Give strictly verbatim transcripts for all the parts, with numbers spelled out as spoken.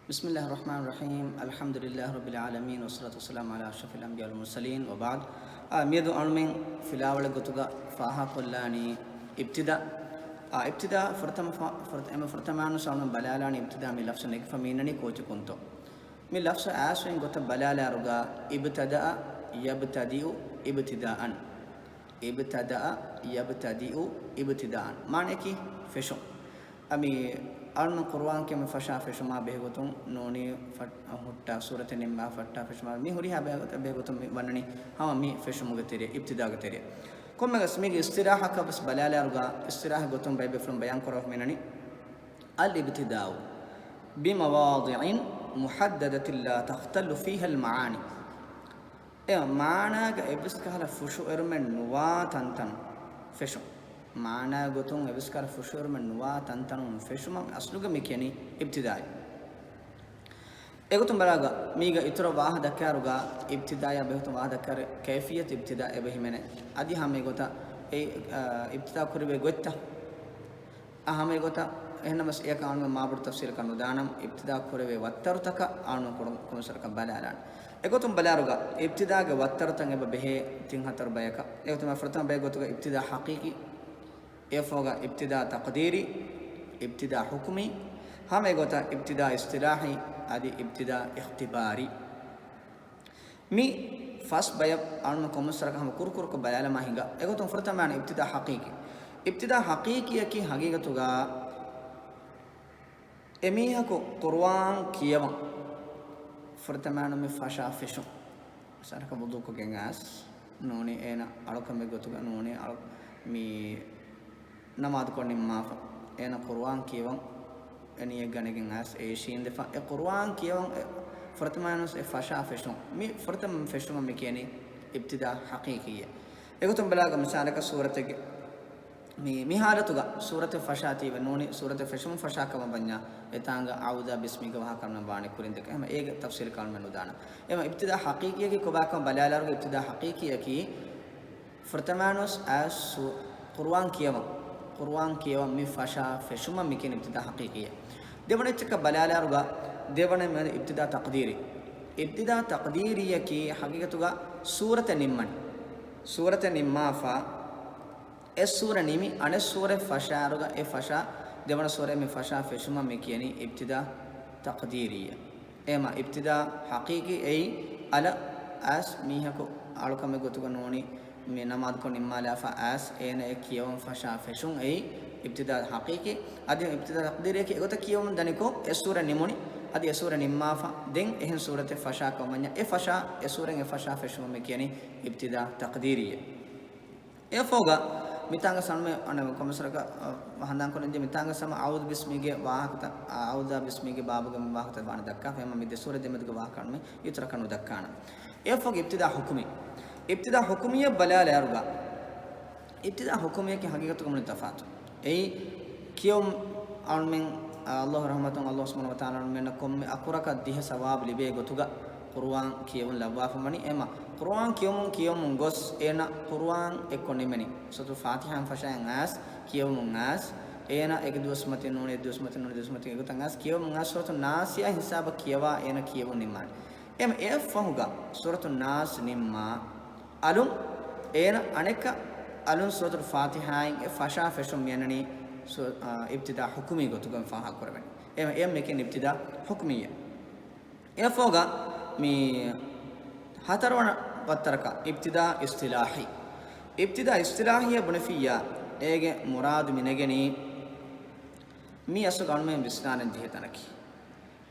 بسم الله الرحمن الرحيم. الحمد لله رب العالمين، والصلاة والسلام على أشرف الأنبياء والمرسلين، وبعد. އާ، މިއަދު އަޅުމެން ފިލާވަޅެއް ގޮތުގަ ފާހަގަކޮށްލާނީ އިބްތިދާ. އާ، އިބްތިދާ ފުރަތަމަ ފަ-، ފުރަތަ-، އެންމެ ފުރަތަމަ ވާންވެސް އަޅުމެން ބަލާލާނީ އިބްތިދާ މި ލަފްޒު ނެގިފަ މި އިންނަނީ ކޯޗަކުންތޯ. މި ލަފްޒު އައިސްވެގެން ގޮތަށް ބަލާލާއިރުގަ އިބްތަދައަ ޔަބްތަދިއު އިބްތިދާއަން. އިބްތަދައަ ޔަބްތަދިއު އިބްތިދާއަން. މާނައަކީ ފެށުން. އަ، މި އަޅުމެން ޤުރުއާން ކިޔަން ފަށާ ފެށުމާ ބެހޭގޮތުން ނޫނީ ފަ-، ހުއްޓާ ސޫރަތެއް ނިންމާ ފައްޓާ ފެށުމާ މި ހުރިހާ ބެހޭގޮތަށް، ބެހޭގޮތުން މި ވަންނަނީ ހަމަ މި ފެށުމުގެ ތެރެއަށް، އިބްތިދާގެ ތެރެއަށް. ކޮންމެވެސް މީގެ އިޞްޠިލާޙަކަށް ވެސް ބަލާލާއިރުގަ އިޞްޠިލާޙީ ގޮތުން ބައެއް ބޭފުޅުން ބަޔާން ކުރައްވަމުން މިނަނީ، الابتداء بمواضع محددة لا تختل فيها المعاني. އެ މާނާގަ އެއްވެސް ކަހަލަ ފުށުއެރުމެއް ނުވާ ތަންތަނުން ފެށުން. މާނާ ގޮތުން އެއްވެސް ކަހަލަ ފުށުއެރުމެއް ނުވާ ތަންތަނުން ފެށުމަށް އަސްލުގަ މި ކިޔަނީ އިބްތިދާއޭ. އެގޮތުން ބަލާގަ މީގަ އިތުރަށް ވާހަ ދައްކާއިރުގަ އިބްތިދާޔާ ބެހޭގޮތުން ވާހަ ދައްކާއިރު ކައިފިއްޔަތު އިބްތިދާ އެބަ ހިމެނޭ. އަދި ހަމަ އެގޮތަށް އެ، އާ، އިބްތިދާ ކުރެވޭ ގޮތްތައް އާ، ހަމަ އެގޮތަށް އެހެންނަމަވެސް އެޔަކަށް އަޅުމެން މާބޮޑު ތަފްސީލަކަށް ނުދާނަން، އިބްތިދާ ކުރެވޭ ވައްތަރުތަކަށް އަޅުމެން ކޮން-، ކޮންމެސްވަރަކަށް ބަލާލާނަން. އެގޮތުން ބަލާއިރުގަ އިބްތިދާގެ ވައްތަރުތައް އެބަ ބެހޭ ތިން ހަތަރު ބަޔަކަށް. އެގޮތުން ފުރަތަމަ ބައެއް ގޮތުގަ އިބްތިދާ ޙަޤީޤީ، އެއަށްފަހުގަ އިބްތިދާ ތަޤްދީރީ، އިބްތިދާ ޙުކުމީ، ހަމަ އެގޮތަށް އިބްތިދާ އިޞްޠިލާޙީ، އަދި އިބްތިދާ އިޚްތިބާރީ. މި ފަސް ބަޔަށް އަޅުމެން ކޮންމެސްވަރަކަށް ހަމަ ކުރުކުރުކޮށް ބަލާލަމާ ހިނގާ. އެގޮތުން ފުރަތަމަ ވާނީ އިބްތިދާ ޙަޤީޤީ. އިބްތިދާ ޙަޤީޤީއަކީ ހަގީގަތުގަ އެމީހަކު ޤުރުއާން ކިޔަވަން ފުރަތަމަ ވާނީ މި ފަށާ ފެށުން. މިސާލަކަށް ވުޟޫކޮށްގެން އައިސް ނޫނީ އޭނަ އަޅުކަމެއް ގޮތުގަ ނޫނީ އަޅު-، މި ނަމާދުކޮށް ނިންމާފަ. އޭނަ ޤުރުއާން ކިޔަވަން އެ ނިޔަތް ގަނެގެން އައިސް އެ އިށީނދެފަ. އެ ޤުރުއާން ކިޔަވަން އެ ފުރަތަމަ ވާނީ އެ ފަށާ ފެށުން. މި ފުރަތަމަ ފެށުމަށް މި ކިޔަނީ އިބްތިދާ ޙަޤީޤީއޭ. އެގޮތުން ބަލާގަ މިސާލަކަށް ސޫރަތެއްގެ މި، މި ޙާލަތުގަ ސޫރަތެއް ފަށާތީވެ ނޫނީ ސޫރަތެއް ފެށުމުން ފަށާ ކަމަށް ވަންޏާ އެތާނގަ އަޢޫޛު ބިސްމިގެ ވާހަކަ އަޅުމެން ވާނީ ކުރިން ދެކެ. ހަމަ އޭގެ ތަފްސީލަކަށް އަޅުމެން ނުދާނަން. އެމަ އިބްތިދާ ޙަޤީޤީއަކީ ކޮބާކަމަށް ބަލާލާއިރުގަ އިބްތިދާ ޙަޤީޤީއަކީ ފުރަތަމަ ވާނީ އައިސް ސޫ-، ޤުރުއާން ކިޔަވަން، ޤުރުއާން ކިޔަވަން މި ފަށާ ފެށުމަށް މި ކިޔަނީ އިބްތިދާ ޙަޤީޤީއޭ. ދެވަނަ އެއްޗަކަށް ބަލާލާއިރުގަ ދެވަނަ މި އިބްތިދާ ތަޤްދީރީ. އިބްތިދާ ތަޤްދީރީއަކީ ހަގީގަތުގަ ސޫރަތެއް ނިންމަން. ސޫރަތެއް ނިންމާފަ އެއް ސޫރަ ނިމި، އަނެއް ސޫރަ ފަށާއިރުގަ އެ ފަށާ، ދެވަނަ ސޫރަ މި ފަށާ ފެށުމަށް މި ކިޔަނީ އިބްތިދާ ތަޤްދީރީއޭ. އެމަ އިބްތިދާ ޙަޤީޤީ އެއީ އަލަށް އައިސް މީހަކު އަޅުކަމެއް ގޮތުގަ ނޫނީ މި ނަމާދުކޮށް ނިންމާލާފަ އައިސް އޭނަ އެ ކިޔަވަން ފަށާ ފެށުން އެއީ އިބްތިދާ ޙަޤީޤީ. އަދި އިބްތިދާ ތަޤްދީރީއަކީ އެގޮތަށް ކިޔަވަމުން ދަނިކޮށް އެއް ސޫރަ ނިމުނީ، އަދި އެއް ސޫރަ ނިންމާފަ ދެން އެހެން ސޫރަތެއް ފަށާ ކަމަށް ވަންޏާ އެ ފަށާ، އެ ސޫރައިން އެ ފަށާ ފެށުމަށް މި ކިޔަނީ އިބްތިދާ ތަޤްދީރީއޭ. އެއަށްފަހުގަ މިތާނގަ ސަންމެ އަނެ ކޮމެސަރަކަ، އަ، ހަނދާންކޮށްލަންޖެ މިތާނގަ ސަމަ އަޢޫޛު ބިސްމީގެ ވާހަކަތައް، އަ، އަޢޫޛު ބިސްމީގެ ބާބުގެ މި ވާހަކަތައް ވާނެ ދައްކާފަ. އެމަ މި ދެ ސޫރަ ދެމެދުގެ ވާހަކަ އަންމެ އިތުރަކަށް ނުދައްކާނަން. އެއަށްފަހުގަ އިބްތިދާ ޙުކުމީ. އިބްތިދާ ޙުކުމީއަށް ބަލާލާއިރުގަ އިބްތިދާ ޙުކުމީއަކީ ހަގީގަތުގަ މުޅި ތަފާތު. އެއީ ކިޔަވުން އަޅުމެން، އަ، ﷲ ރަޙްމަތުން ﷲ ސުބްޙާނަހޫ ވަތަޢާލާ އަޅުމެންނަށް ކޮންމެ އަކުރަކަށް ދިހަ ސަވާބު ލިބޭ ގޮތުގަ ޤުރުއާން ކިޔެވުން ލައްވާފަ ވަނީ. އެމަ ޤުރުއާން ކިޔަވަމުން، ކިޔަވަމުން ގޮސް އޭނަ ޤުރުއާން އެއްކޮށް ނިމެނީ. ސޫރަތުލް ފާތިޙާއިން ފަށައިން އައިސް، ކިޔަވަމުން އައިސް، އޭނަ އެކި ދުވަސް މަތިން ނޫނީ، އެއް ދުވަސް މަތިން ނޫނީ، ދުވަސް މަތިން އެގޮތަށް އައިސް، ކިޔަވަމުން އައިސް ސޫރަތުލް ނާސިއާ ހިސާބަށް ކިޔަވާ އޭނަ ކިޔެވުން ނިންމާނެ. އެމަ އެއަށްފަހުގަ ސޫރަތުލް ނާސް ނިންމާ، އަލުން އޭނަ އަނެއްކާ އަލުން ސޫރަތުލް ފާތިޙާއިން އެ ފަށާ ފެށުން މިއަންނަނީ ސު-، އާ، އިބްތިދާ ޙުކުމީ ގޮތުގަ ފާހަގަކުރެވެނީ. އެ، އެ މިކިޔަނީ އިބްތިދާ ޙުކުމީއޭ. އެއަށްފަހުގަ މި ހަތަރުވަނަ ވައްތަރަކަށް އިބްތިދާ އިޞްޠިލާޙީ. އިބްތިދާ އިޞްޠިލާޙީއަށް ބުނެފިއްޔާ، އޭގެ މުރާދު މިނެގެނީ މި އަސްލު އަޅުމެން ވިސްނާލަން ޖެހޭ ތަނަކީ.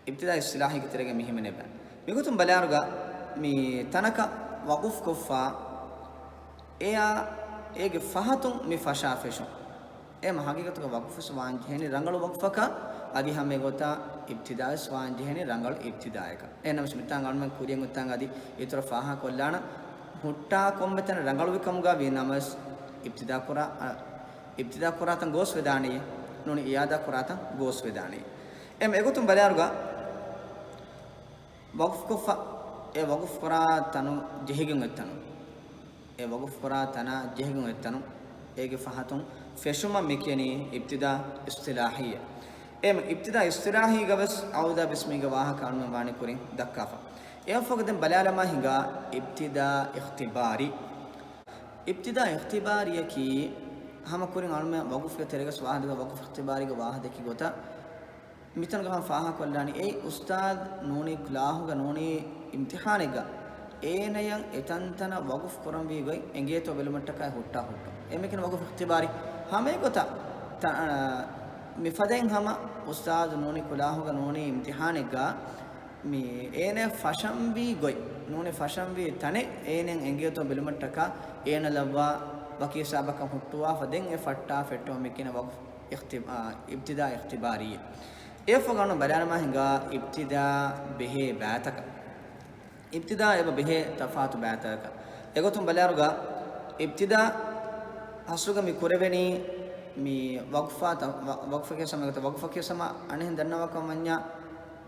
އިބްތިދާ އިޞްޠިލާޙީގެ ތެރޭގަ މިހިމެނޭ ބަ. މިގޮތުން ބަލާއިރުގަ މި ތަނަކަށް ވަޤުފްކޮށްފަ، އެޔާ އޭގެ ފަހަތުން މި ފަށާ ފެށުން. އެމަ ހަގީގަތުގަ ވަޤުފުވެސް ވާން ޖެހެނީ ރަނގަޅު ވަޤުފަކަށް، އަދި ހަމަ އެގޮތަށް އިބްތިދާވެސް ވާން ޖެހެނީ ރަނގަޅު އިބްތިދާއަކަށް. އެހެންނަމަވެސް މިތާނގަ އަޅުމެން ކުރިޔަށް އޮތްތާނގަ އަދި އިތުރަށް ފާހަގަކޮށްލާނަން ހުއްޓާ ކޮންމެތަނެއް ރަނގަޅުވިކަމުގަ ވީނަމަވެސް އިބްތިދާ ކުރާ، އަ، އިބްތިދާ ކުރާތަން ގޯސްވެދާނެޔޭ، ނޫނީ އިޢާދާ ކުރާތަން ގޯސްވެދާނެޔޭ. އެމަ އެގޮތުން ބަލާއިރުގަ ވަޤުފްކޮށްފަ، އެ ވަޤުފްކުރާ ތަނު ޖެހިގެން އޮތްތަނު، އެ ވަޤުފްކުރާ ތަނާ ޖެހިގެން އޮތްތަނު، އޭގެ ފަހަތުން ފެށުމަށް މިކިޔަނީ އިބްތިދާ އިޞްޠިލާޙީއޭ. އެމަ އިބްތިދާ އިޞްޠިލާޙީގަވެސް އައުޟާ ބިސްމީގެ ވާހަކަ އަޅުމެން ވާނީ ކުރިން ދައްކާފަ. އެއަށްފަހުގަ ދެން ބަލާލަމާ ހިނގާ އިބްތިދާ އިޚްތިބާރީ. އިބްތިދާ އިޚްތިބާރީއަކީ ހަމަ ކުރިން އަޅުމެން ވަގުފުގެ ތެރޭގަސް ވާހަކަ ވަގުފު އިޚްތިބާރީގެ ވާހަކަ ދެއްކި ގޮތަށް މިތަނުގަ ހަމަ ފާހަގަކޮށްލާނީ އެއީ އުސްތާޛު ނޫނީ ކްލާހުގަ ނޫނީ އިމްތިޙާނެއްގަ އޭނަޔަށް އެތަންތަނަށް ވަގުފު ކުރަންވީ ގޮތް އެނގޭތޯ ބެލުމަށްޓަކާ ހުއްޓާ ހުއްޓުން. އެމެކިން ވަގުފު އިޚްތިބާރީ. ހަމައެގޮތަށް ތަ-، އަ، މިފަދައިން ހަމަ އުސްތާޛު ނޫނީ ކުލާހުގަ ނޫނީ އިމްތިޙާނެއްގަ މި އޭނަ ފަށަންވީ ގޮތް، ނޫނީ ފަށަންވީ ތަނެއް އޭނަ އެނގޭތޯ ބެލުމަށްޓަކާ އޭނަ ލައްވާ ވަކި ހިސާބަކަށް ހުއްޓުވާފަ ދެން އެ ފައްޓާ ފެއްޓުމަށް މިކިނަ ވަގުފު އިޚްތި-، އާ، އިބްތިދާ އިޚްތިބާރީ. އެއަށްފަހު އަޅުމެން ބަލާލަމާ ހިނގާ އިބްތިދާ ބެހޭ ބައިތަކަށް. އިބްތިދާ އެބަ ބެހޭ ތަފާތު ބައިތަކަކަށް. އެގޮތުން ބަލާއިރުގަ އިބްތިދާ އަސްލުގަ މި ކުރެވެނީ މި ވަގުފާ ތަ-، ވަ-، ވަގުފަކީ ސަމަ އެގޮތަށް ވަގުފަކީ ސަމަ އަނެއްހެން ދަންނަވާކަމަށް ވަންޏާ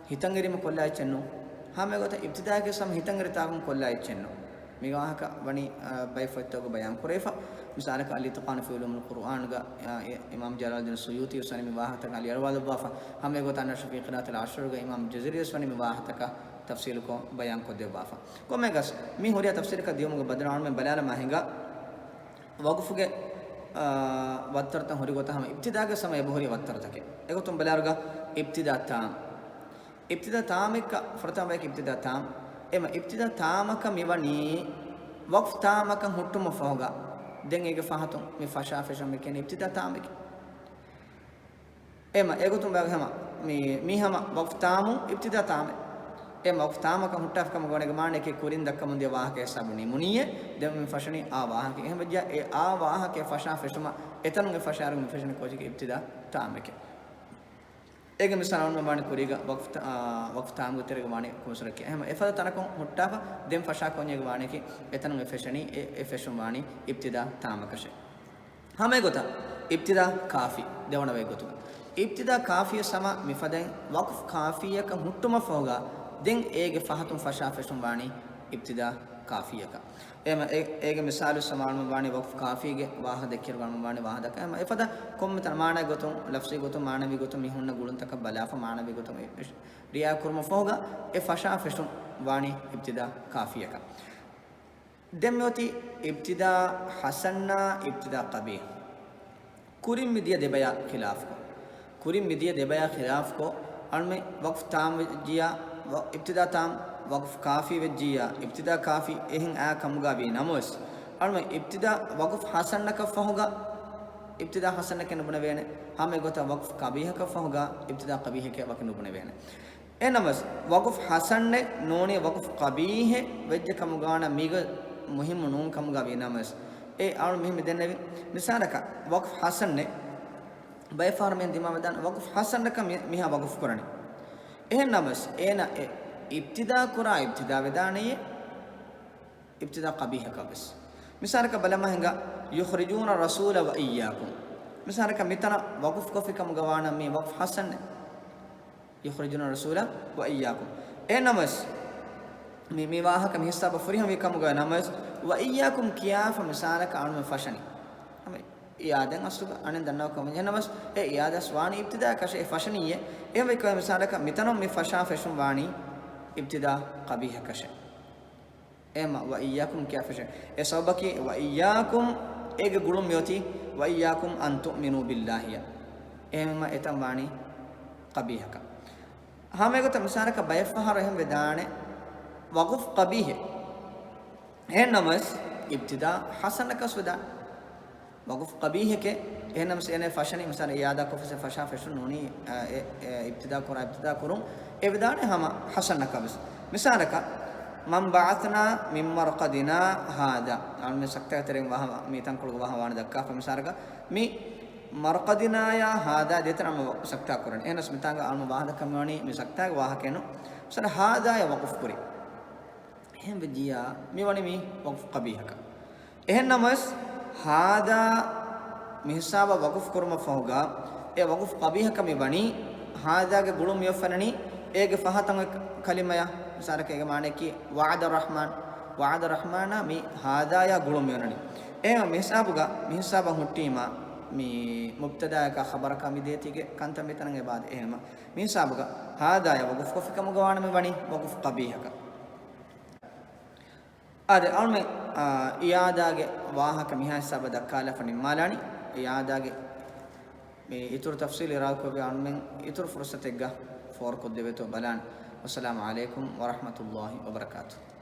ހިތަށް އެރީމަ ކޮށްލާ އެއްޗެއް ނޫން. ހަމަ އެގޮތަށް އިބްތިދާއަކީ ސަމަ ހިތަށް އެރި ތާކުން ކޮށްލާ އެއްޗެއް ނޫން. މި ވާހަކަ ވަނީ، އަ، ބައެއް ފޮތްތަކުގަ ބަޔާން ކުރެވިފަ. މިސާލަކަށް އަލްއިތްޤާނު ފީ ޢުލޫމިލް ޤުރުއާންގަ، އަ، އެ، އިމާމް ޖަލާލުއްދީން ސުޔޫޠީ ވެސް ވަނީ މި ވާހަކަތަކަށް އަލިއަޅުވާލައްވާފަ. ހަމަ އެގޮތަށް އަންނަޝްރު ފީ ޤިރާއަތިލް ޢަޝްރުގަ އިމާމް ޖަޒަރީ ވެސް ވަނީ މި ވާހަކަތަކަށް ތަފްޞީލުކޮށް ބަޔާން ކޮށްދެއްވާފަ. ކޮންމެއަކަސް މި ހުރިހާ ތަފްޞީލަކަށް ދިޔުމުގެ ބަދަލު އަޅުމެން ބަލާލަމާ ހިނގާ ވަގުފުގެ، އާ، ވައްތަރުތައް ހުރި ގޮތަށް ހަމަ އިބްތިދާގެ ސަމަ އެބަހުރި ވައްތަރުތަކެއް. އެގޮތުން ބަލާއިރުގަ އިބްތިދާ ތާމް. އިބްތިދާ ތާމެއްގަ ފުރަތަމަ ބަޔަކީ އިބްތިދާ ތާމް. އެމަ އިބްތިދާ ތާމަކަށް މިވަނީ ވަގުފު ތާމަކަށް ހުއްޓުމަށް ފަހުގަ ދެން އޭގެ ފަހަތުން މި ފަށާ ފެށުން މި ކިޔަނީ އިބްތިދާ ތާމެކޭ. އެމަ އެގޮތުން ބަޔަކީ ހަމަ މި، މީ ހަމަ ވަގުފު ތާމު އިބްތިދާ ތާމެއް. އެ ވަގުފު ތާމަކަށް ހުއްޓާފަ ކަމުގަ ވާނެ ކުރިން ދައްކަމުން ދިޔަ ވާހަކަ ހިސާބުން ނިމުނީއޭ. ދެން މި ފަށަނީ އާ ވާހަކަ. އެހެން ވެއްޖެއްޔާ އެ އާ ވާހަކަ ފަށާ ފެށުމަށް އެތަނުން އެ ފަށާއިރު މި ފެށުނީ ކޯޗެކޭ؟ އިބްތިދާ ތާމެކޭ. އޭގެ މިސާލު އަޅުގަނޑު ވާނީ ކުރީގަ ވަގުފު ތާ-، އާ، ވަގުފު ތާމުގެ ތެރޭގަ ވާނީ ކުމެސްރަކީ. އެހެން އެފަދަ ތަނަކުން ހުއްޓާފަ ދެން ފަށާ ކޮންޏެއް ވާނެކީ އެތަނުން އެ ފެށެނީ އެ، އެ ފެށުން ވާނީ އިބްތިދާ ތާމަކަށެ. ހަމަ އެގޮތަށް އިބްތިދާ ކާފީ ދެވަނަ ވައިގޮތުގަ. އިބްތިދާ ކާފީ ސަމަ މިފަދައިން ވަގުފު ކާފީއަކަށް ހުއްޓުމަށް ފަހުގަ ދެން އޭގެ ފަހަތުން ފަށާ ފެށުން ވާނީ އިބްތިދާ ކާފީއަކަށް. އެމަ އެ-، އޭގެ މިސާލު ސަމާ އަޅުމެން ވާނީ ވަގުފު ކާފީގެ ވާހަކަ ދެއްކިއިރު އަޅުމެން ވާނީ ވާހަކަ ދައްކާ. އެމަ އެފަދަ ކޮންމެ ތަން މާނަ ގޮތުން، ލަފްޒީ ގޮތުން، މާނަވީ ގޮތުން މި ހުންނަ ގުޅުންތަކަށް ބަލާފަ، މާނަވީ ގޮތުން އެ-، އެ-، ރިއާ ކުރުމަށް ފަހުގަ އެ ފަށާ ފެށުން ވާނީ އިބްތިދާ ކާފީއަކަށް. ދެން މިއޮތީ އިބްތިދާ ޙަސަންއާ އިބްތިދާ ޤަބީޙް. ކުރިން މިދިޔަ ދެބަޔާ ޚިލާފުކޮށް، ކުރިން މިދިޔަ ދެބަޔާ ޚިލާފުކޮށް، އަޅުމެން ވަގުފު ތާމް ވެއްޖިއްޔާ، ވަ-، އިބްތިދާ ތާމް، ވަގުފު ކާފީ ވެއްޖިއްޔާ، އިބްތިދާ ކާފީ އެހެން އާ ކަމުގަ ވީ ނަމަވެސް، އަޅުމެން އިބްތިދާ ވަގުފު ޙަސަނަކަށް ފަހުގަ، އިބްތިދާ ޙަސަނަކަށް ނުބުނެވޭނެ. ހަމަ އެގޮތަށް ވަގުފު ޤަބީޙަކަށް ފަހުގަ، އިބްތިދާ ޤަބީޙަކަށް ވަކި ނުބުނެވޭނެ. އެހެންނަމަވެސް، ވަގުފު ޙަސަނެއް ނޫނީ ވަގުފު ޤަބީޙެއް ވެއްޖެ ކަމުގަ ވާނަމަ މީގަ މުހިއްމު ނޫން ކަމުގަ ވީ ނަމަވެސް، އެ އަޅު މިހެން މި ދެންނެވި މިސާލަކަށް، ވަގުފު ޙަސަނެއް ބައެއް ފަހަރު މިހެން ދިމާވެދާނެ، ވަގުފު ޙަސަނަކަށް މި-، މީހާ ވަގުފު ކުރަނީ. އެހެންނަމަވެސް، އޭނަ އެ އިބްތިދާ ކުރާ އިބްތިދާ ވެދާނެޔޭ، އިބްތިދާ ޤަބީޙަކަށް ވެސް. މިސާލަކަށް ބަލަމާ ހިނގާ، يخرجون الرسول وإياكم. މިސާލަކަށް މިތަނަށް ވަގުފު ކޮށްފި ކަމުގަ ވާނަމަ މީ ވަގުފު ޙަސަނެއް. يخرجون الرسول وإياكم. އެހެން ނަމަވެސް، މި، މި ވާހަކަ މި ހިސާބަށް ފުރިހަމަވި ކަމުގަ ނަމަވެސް، وإياكم ކިޔާފަ މިސާލަކަށް އަޅުމެން ފަށަނީ. ހަމަ އިޔާދައިން އަސްލުގަ އަނެއް ދަންނަވާ ކަމެއް. އެހެން ނަމަވެސް، އެ އިޔާދަ ވެސް ވާނީ އިބްތިދާއަކަށެއް އެ ފަށަނީއޭ. އެހެންވެ މިސާލަކަށް މިތަނުން މި ފަށާ ފެށުން ވާނީ އިބްތިދާ ޤަބީޙަކަށެއް. އެހެންމަ، وإياكم ކިޔާ ފެށެން. އެ ސަބަބަކީ، وإياكم އޭގެ ގުޅުން މިއޮތީ، وإياكم أن تؤمنوا بالله އޭ. އެހެންމަ އެތަން ވާނީ ޤަބީޙަކަށް. ހަމަ އެގޮތަށް މިސާލަކަށް ބައެއް ފަހަރު އެހެން ވެދާނެ، ވަގުފު ޤަބީޙެއް. އެހެން ނަމަވެސް، އިބްތިދާ ޙަސަނަކަށް ވެދާނެ. ވަގުފު ޤަބީޙެކޭ، އެހެން ނަމަވެސް އޭނަ ފަށަނީ، މިސާލަށް އިޔާދާ ކޮށްފަސް ފަށާ ފެށުން ނޫނީ، އެ، އެ، އިބްތިދާ ކުރާ، އިބްތިދާ ކުރުން، އެ ވެދާނެ ހަމަ ޙަސަނަކަށް ވެސް. މިސާލަކަށް، من بعثنا من مرقدنا هذا. އަޅުމެން ސަކްތާ ތެރެއިން ވާހަ، މި ތަންކޮޅުގަ ވާހަ ވާނެ ދައްކާފަ މިސާލަކަށް، މި މަރްޤަދިނާޔާ ހާދާ ދޭތަން އަޅުމެން ސަކްތާ ކުރަނީ. އެހެނަސް މިތާނގަ އަޅުމެން ވާހަ ދައްކަން މިވަނީ މި ސަކްތާގެ ވާހަކައެއްނު. މިސާލަށް ހާދާޔަށް ވަގުފު ކުރި. އެހެން ވެއްޖިއްޔާ، މިވަނީ މި ވަގުފު ޤަބީޙަކަށް. އެހެން ނަމަވެސް، ހާދާ މިހިސާބަށް ވަގުފު ކުރުމަށް ފަހުގަ، އެ ވަގުފު ޤަބީޙަކަށް މި ވަނީ، ހާދާގެ ގުޅުން މިއޮއްފަނަނީ، އޭގެ ފަހަތަށް އޮތް ކަލިމަޔަށް، މިސާލަކަށް އޭގެ މާނައަކީ، وعد الرحمن، وعد الرحمن މި ހާދާޔާ ގުޅުން މިއޮންނަނީ. އެހެން މިހިސާބުގަ، މިހިސާބަށް ހުއްޓީމާ، މި މުބްތަދާއަކާ ޚަބަރަކާ މި ދޭތީގެ ކަންތައް މިތަނަށް އެބަ އާދޭ. އެހެންވީމަ މި ހިސާބުގަ ހާދާޔާ ވަގުފުކޮށްފިކަމުގަ ވާނަމަ ވަނީ ވަގުފު ޤަބީޙަކަށް. އާދެ، އަޅުމެން، އާ، އިއާދާގެ ވާހަކަ މިހާ ހިސާބަށް ދައްކާލާފަ ނިންމާލާނީ. އިއާދާގެ މި އިތުރު ތަފްޞީލް އިރާދަކުރެއްވިއްޔާ އަޅުމެން އިތުރު ފުރުޞަތެއްގަ ފޯރުކޮށްދެވޭތޯ ބަލާނެ. ވައްސަލާމު ޢަލައިކުމް ވަރަޙްމަތުﷲ ވަބަރަކާތުހު.